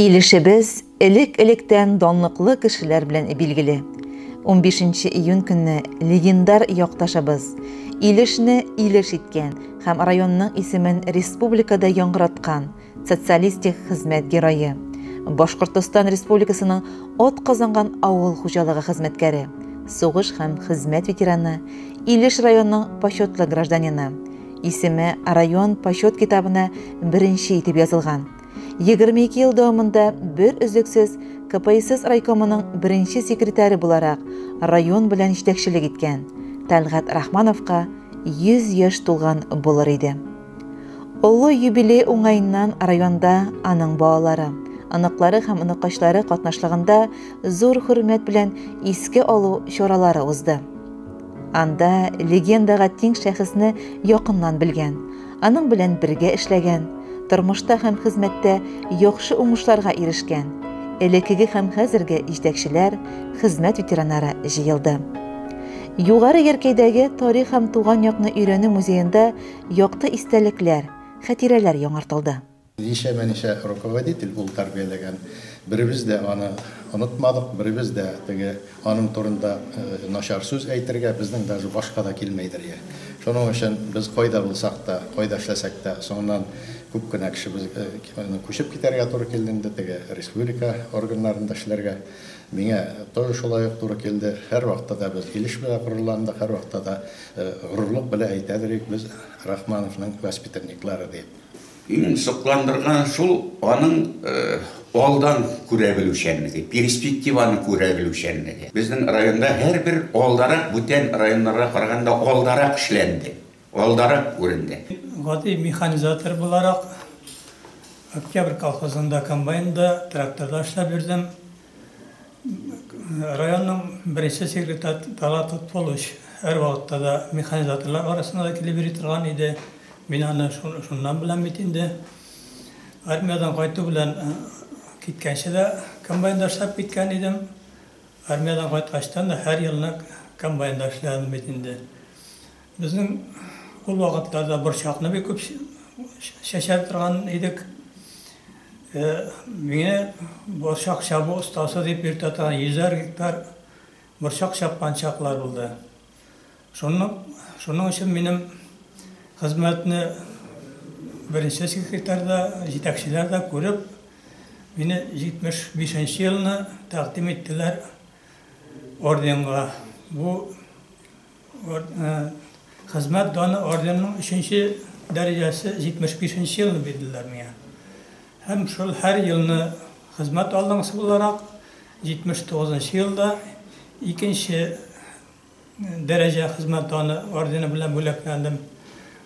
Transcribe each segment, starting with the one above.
Илешебез элек-электән данлыклы кешеләр белән билгеле. 15 июнь көнне легендар якташыбыз, Илешне Илеш иткән һәм районның исемен республикада яңгыраткан Социалистик Хезмәт Герое, Башкортостан Республикасының атказанган авыл хуҗалыгы хезмәткәре, сугыш һәм хезмәт ветераны, Илеш районының почетлы гражданины, исеме район Почет китабына беренче итеп язылган, 22 ел дәвамында бер өзлексез КПСС райкомының беренче секретаре буларак район белән җитәкчелек иткән Тәлгать Рахмановка 100 яшь тулган булыр иде. Олы юбилей уңаеннан районда аның балалары, оныклары һәм оныкачлары катнашлыгында зур хөрмәт белән искә алу чаралары узды. Анда легендага тиң шәхесне якыннан белгән, аның белән бергә эшләгән, тормышта һәм хезмәттә яхшы уңышларга ирешкән, элеккеге һәм хәзерге җитәкчеләр, хезмәт ветераннары җыелды. Югары Яркәйдәге тарих һәм туган якны өйрәнү музеенда якты истәлекләр, хатирәләр яңартылды. Ничәмә-ничә руководитель ул тәрбияләгән. Беребез дә аны онытмадык, беребез дә теге аның турында начар сүз әйтергә безнең даже башка да килмәйдер. Я. Шуның өчен без кайда булсак та, кайда эшләсәк тә, соңыннан күп кенә кеше күчеп китәргә туры килде инде теге республика органнарында эшләргә. Миңа тоже шулай ук туры килде. Һәр вакытта да без Илеш белән горурландык, һәр вакытта да горурлык белән әйтәдер идек, без Рахмановның воспитанниклары дип. Иң сокландырган шул аның алдан күрә белүчәнлеге, перспективаны күрә белүчәнлеге. Безнең районда һәрбер алдарак, бүтән районнарга караганда алдарак эшләнде, алдарак күренде. Гади механизатор буларак Октябрь колхозында комбайнда, тракторда эшләп йөрдем. Районның беренче секретарь Талат Лотфуллович һәрвакытта да механизаторлар арасында да килеп йөри торган иде. Мин аны шуннан беләм бит инде. Армиядән кайту белән киткәнче дә комбайнда эшләп киткән идем. Армиядән кайткачтан да һәр елны комбайнда эшләдем бит инде. Безнең ул вакытларда борчакны бик күп чәчә торган идек. Мине борчак чабу остасы дип йөртә торган йөзәр гектар борчак чапкан чаклар булды. Шуның, шуның өчен минем хезмәтне беренче секретарь да, җитәкчеләр дә күреп, мине 75 елны тәкъдим иттеләр орденга. Бу Хезмәт даны орденының өченче дәрәҗәсе 75 нче елны бирделәр миңа. Һәм шул һәр елны хезмәт алдынгысы буларак 79 нчы елда икенче дәрәҗә хезмәт даны ордены белән бүләкләндем.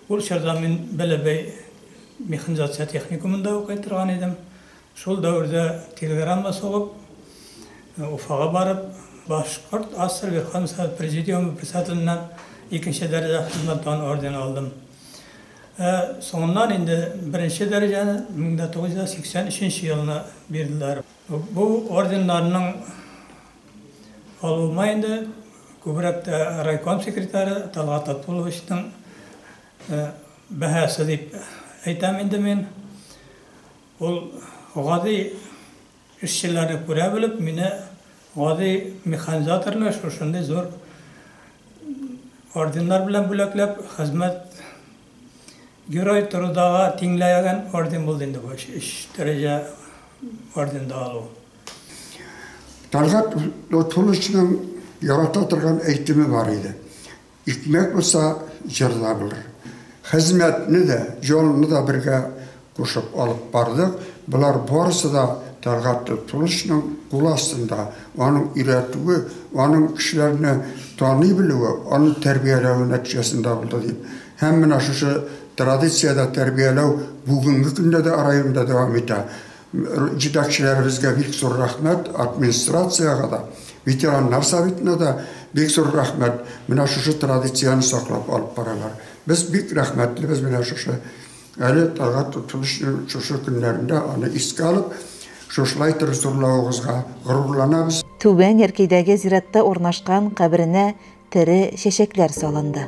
Ул чорда мин Бәләбәй механизация техникумында укый торган идем. Шул дәвердә телеграмма сугып, Уфага барып, Башкорт АССР Верховный Совет Президиумы председателеннән икенче дәрәҗә Хезмәт даны ордены алдым. Ә соңыннан инде беренче дәрәҗәне 1983 елны бирделәр. Бу орденнарның алуыма инде күбрәк тә райком секретаре Талгат Лотфулловичның бәһасе дип әйтәм инде мин. Ул гади эшчеләрне күрә белеп, мине гади механизаторны шушындый зур орденнар белән бүләкләп, хезмәт Герой трудага тиңләгән орден булды инде бу, өч дәрәҗә орден да алу. Тәлгать Лотфулловичның ярата торган әйтеме бар иде. Икмәк булса, җыр да булыр. Хезмәтне дә, җанны да бергә кушып алып бардык. Болар барысы да Тәлгать Лотфулловичның кул астында, аның өйрәтүе, аның кешеләрне таный белүе, аны тәрбияләве нәтиҗәсендә булды дип. Һәм менә шушы традициядә тәрбияләү бүгенге көндә дә районда дәвам итә. Җитәкчеләребезгә бик зур рәхмәт, администрациягә дә, ветераннар советына да бик зур рәхмәт. Менә шушы традицияне саклап алып баралар. Без бик рәхмәтлебез менә шушы әле Тәлгать Лотфулловичның шушы көннәрендә аны искә алып, шушылай итеп зурлавыгызга горурланабыз. Түбән Яркәйдәге зиратта урнашкан каберенә тере чәчәкләр салынды.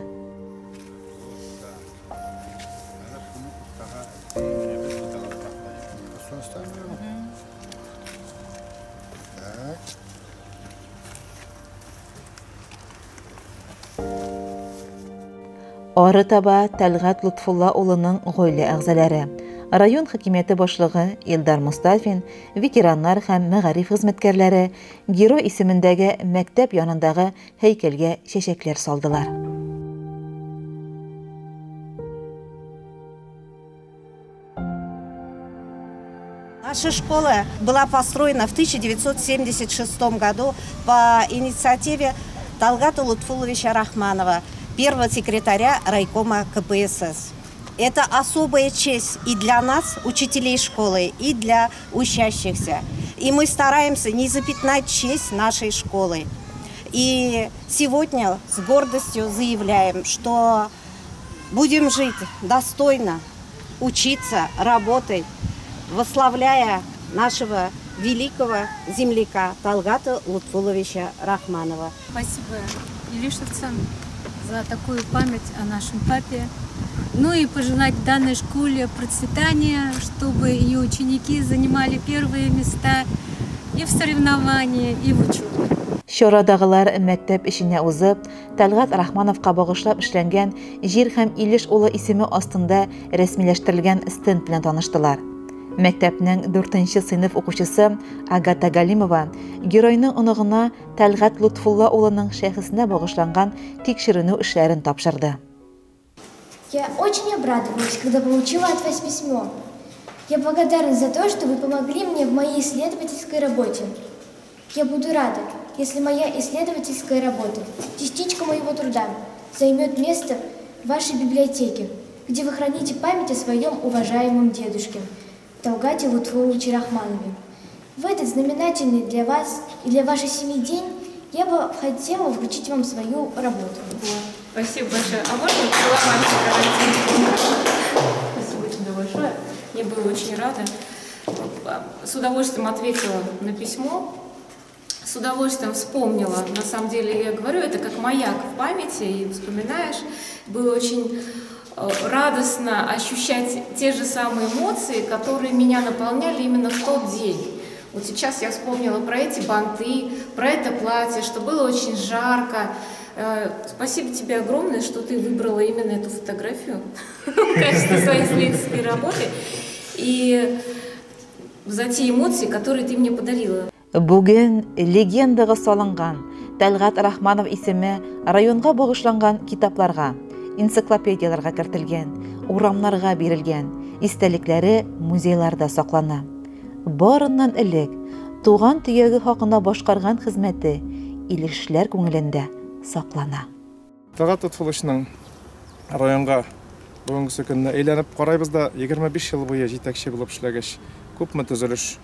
Арытаба Тәлгать Лотфулла улының гаилә әгъзалары, район хакимияте башлыгы Илдар Мостафин, ветераннар һәм мәгариф хезмәткәрләре герой исемендәге мәктәп янындагы һәйкәлгә чәчәкләр салдылар. Наша школа была построена в 1976 году по инициативе Талгата Лутфулловича Рахманова, первого секретаря райкома КПСС. Это особая честь и для нас, учителей школы, и для учащихся. И мы стараемся не запятнать честь нашей школы. И сегодня с гордостью заявляем, что будем жить достойно, учиться, работать, восславляя нашего великого земляка Талгата Лутфулловича Рахманова. Спасибо илишевцам за такую память о нашем папе. Ну и пожелать данной школе процветания, чтобы ее ученики занимали первые места и в соревновании, и в учебе. Чарадагылар мәктәп эченә узып, Тәлгать Рахмановка багышлап эшләнгән Җир һәм Илеш улы исеме астында рәсмиләштерелгән стенд белән таныштылар. Мәктәпнең 4 сыйныф укучысы Агата Галимова геройның оныгына Тәлгать Лотфулла улының шәхесенә багышланган тикшеренү эшләрен тапшырды. Я очень обрадовалась, когда получила от вас письмо. Я благодарна за то, что вы помогли мне в моей исследовательской работе. Я буду рада, если моя исследовательская работа, частичка моего труда, займет место в вашей библиотеке, где вы храните память о своем уважаемом дедушке, Талгате Лутфулловиче Рахманове. В этот знаменательный для вас и для вашей семьи день я бы хотела вручить вам свою работу. Спасибо большое. А можно целоваться? Спасибо тебе большое. Я была очень рада. С удовольствием ответила на письмо. С удовольствием вспомнила. На самом деле, я говорю, это как маяк в памяти, и вспоминаешь. Было очень радостно ощущать те же самые эмоции, которые меня наполняли именно в тот день. Вот сейчас я вспомнила про эти банты, про это платье, что было очень жарко. Спасибо тебе огромное, что ты выбрала именно эту фотографию в качестве своей исследовательской работы и за те эмоции, которые ты мне подарила. Бүген легендага салынган Тәлгать Рахманов исеме районга багышланган китапларга, энциклопедияләргә кертелгән, урамнарга бирелгән, истәлекләре музейларда саклана. Барыннан элек туган төяге хакында башкарган хезмәте илешләр күңелендә саклана. Тәлгать Лотфулловичның районга бүгенге көнне әйләнеп карайбыз да, 25 ел буе җитәкче булып эшләгәч, күпме төзелеш,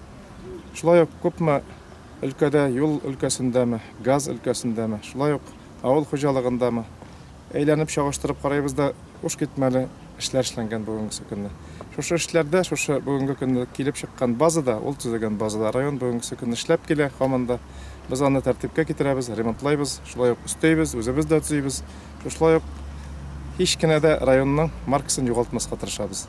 шулай ук күпме өлкәдә, юл өлкәсендәме, газ өлкәсендәме, шулай ук авыл хуҗалыгындамы, әйләнеп чагыштырып карайбыз да, уш китмәле эшләр эшләнгән бүгенге көнне. Шушы эшләрдә, шушы бүгенге көнне килеп чыккан базада, ул төзегән базада район бүгенге көнне эшләп килә, һаман да без аны тәртипкә китерәбез, ремонтлайбыз, шулай ук өстәйбез, үзебез дә төзибез. Шулай ук һич кенә дә районның маркасын югалтмаска тырышабыз.